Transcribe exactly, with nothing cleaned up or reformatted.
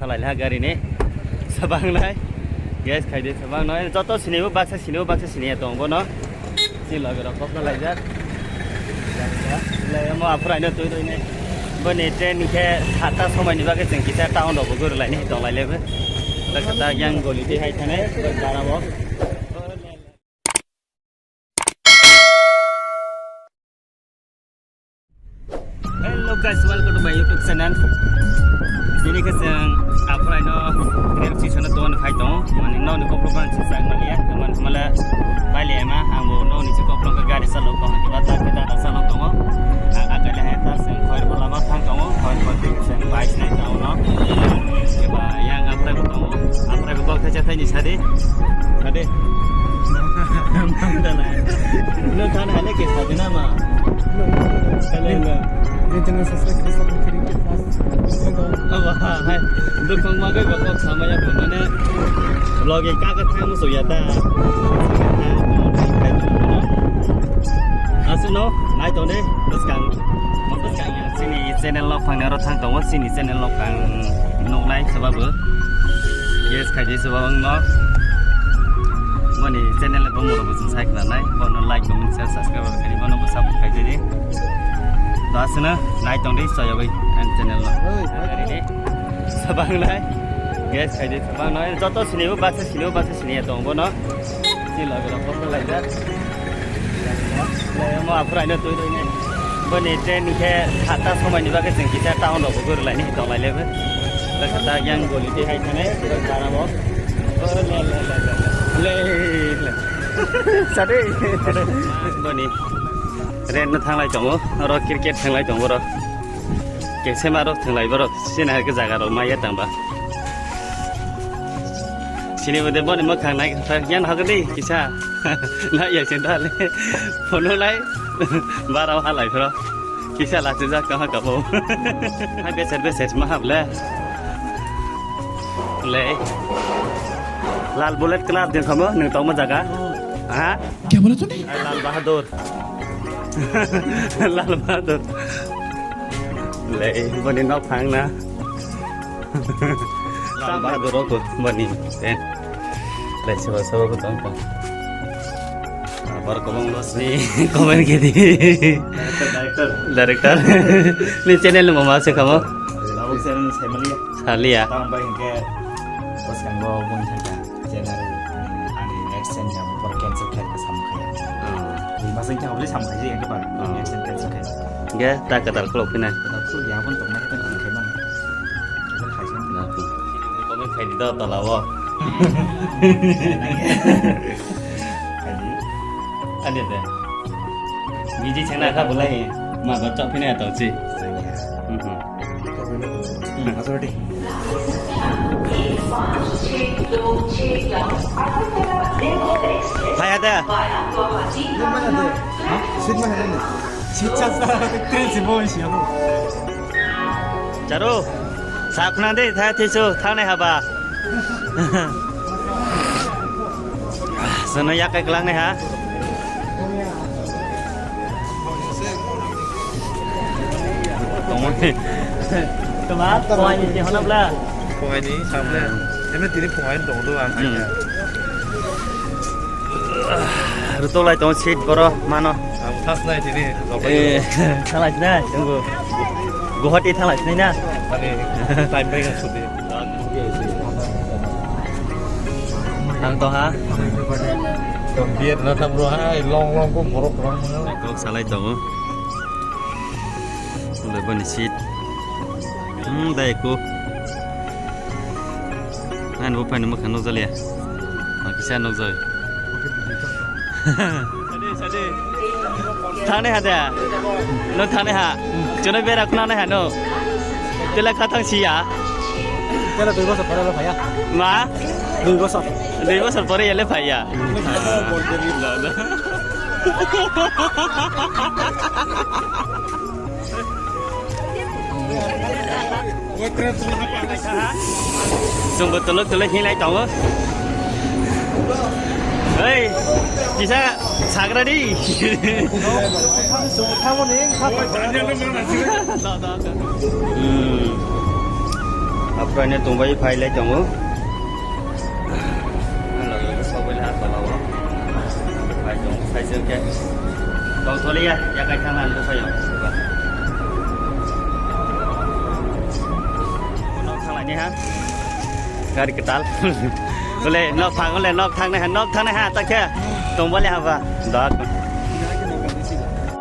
Salai ha gari ni. Sabang nai. Guys, khai de sabang nai. Joto sini bo baksa sini bo baksa sini ya tong bono. Si loge rok kok laijak. Le mo aphra ino tui tui ne. Boni train ni khe sata somoi ni bagwi chwng kisa town rok bo guru lai ni tong lai le bo. Kata yang goli di hai thane. Bara bo. Hello guys, welcome to my YouTube channel. Tini khe chwng aphraino rail station o tongani phai tongo. Mani nokni kokrok phano chwng chak maliya. Tamani hwnmale pailiyama, ang bo nokni se kokrok khe gari chalo tongo, kiba ta khe ta chalo tongo. Ang akaile hai ta chwng Khoirbor lama thang tongo, Khoirbor tini chwng bike nai tongo no. Kiba yang aphrai bo tongo, aphrai bo kok thaisa thaini sadi. Sadi. Nung thani hale ke sadi nama. Hello, hello. Ni channel subscribe khe support khe khe. Aba, hai. Dukong magai bakok samaya bunane. Vlog e kaka thang musu ya ta. Asuno, nai tone, bwskang. Bwskang ya, sini channel lok phang naro thang tongo, sini channel lok phang nuknai sababu. Yes, khaidi sababang no. Moni channel bo moro bo sai khna nai. Bono like, comment, share, subscribe khaidi bono bo support khaidi. Dasna nai tong di soyaboi and channel no. Oi, oi. Sabang nai. Yes, khaidi sabang nai. Joto sini bo baksa sini bo baksa sini ya tong bono. Si loge rok kok laijak. Mo aphraino tui tui ne. Boni train ni khe sata somoi ni bagwi chwng kisa town rok bo guru lai ni tong lai le bo. Kata yang goli di hai thane bara bo. Le le. Sadi. Boni. Train no thanglai tongo, oro cricket thanglai tongo oro. Kesema rok thanglai borok, sini hai khe jaga rok maya tangba. Sini bode boni mwkhang nai kha, yan hagdi kisa. Na ya sin dale. Phono lai. Bara halai phro. Kisa lachijak kaha kabo. Hai beser beser ma hable. Le. Lal bullet club din khamo nung tongma jaga. Ha? Kya bola tune? Lal Bahadur. Lal Bahadur. Le, boni nok phang na. Lal Bahadur rok boni. Eh. Le, seba seba ko tong tong. Abar kobong los ni comment kedi. Director. Director. Ni channel mo ma se khamo. Labuk channel family. Salia. Tang bai ke. Bos kan go bun thaka. Channel ani next channel yang por cancel khai ka sam khai. Hmm. Di masing kya boli sam khai yang ke par. Hmm. Next channel cancel khai. Ge ta ka tar klo kina. Ka tar klo ya pun tok mai kan khai man. Khai san. Comment khai di do tola wo. Khai di. Ani de. Biji chana ka bulai. Ma ba chok pina to chi. Hmm. Phai hade. Charu, sakna de, tha thisu, thangnai haba. Sono yakai kwlangnai ha. Tongmani. Toma, toma ni tihona bla. Phungai ni samle. Eme tini phungai ni tong do ang. Hmm. Rutok lai tong seat boro mano. Ang thas nai tini. Eh, thalai na, tunggu. Guwahati thalai na. Ani time bai ka suti. Ang to ha. Tong biar na tam ro hai long long ko borok rong. Kok salai tongo. Udah bani seat. Hmm, dai ko. Nan bo pani mukha nokjaliya. Ang kisa nokjai. Thane ha da. No thane ha. Jono bera khna nai ha no. Tela kha thang siya. Tela dui bosor pore le phaiya. Ma? Dui bosor. Dui bosor pore ele phaiya. Chwngbo tolok tolok hinlai tongo. Hei, kisa sagra di. Hmm. Aphuru ani tongbai phai lai tongo. Ang loge loge sok bai lai ha tola o. Phai tongo, phai se khe. Tong tholi ya, ya kai thang lan phai yo. Nok thang lai ni ha. Gari kwtal. Bole nok thang, bole nok thang nai ha, nok thang nai ha, ta khe. Tong bole ha ba. Dot.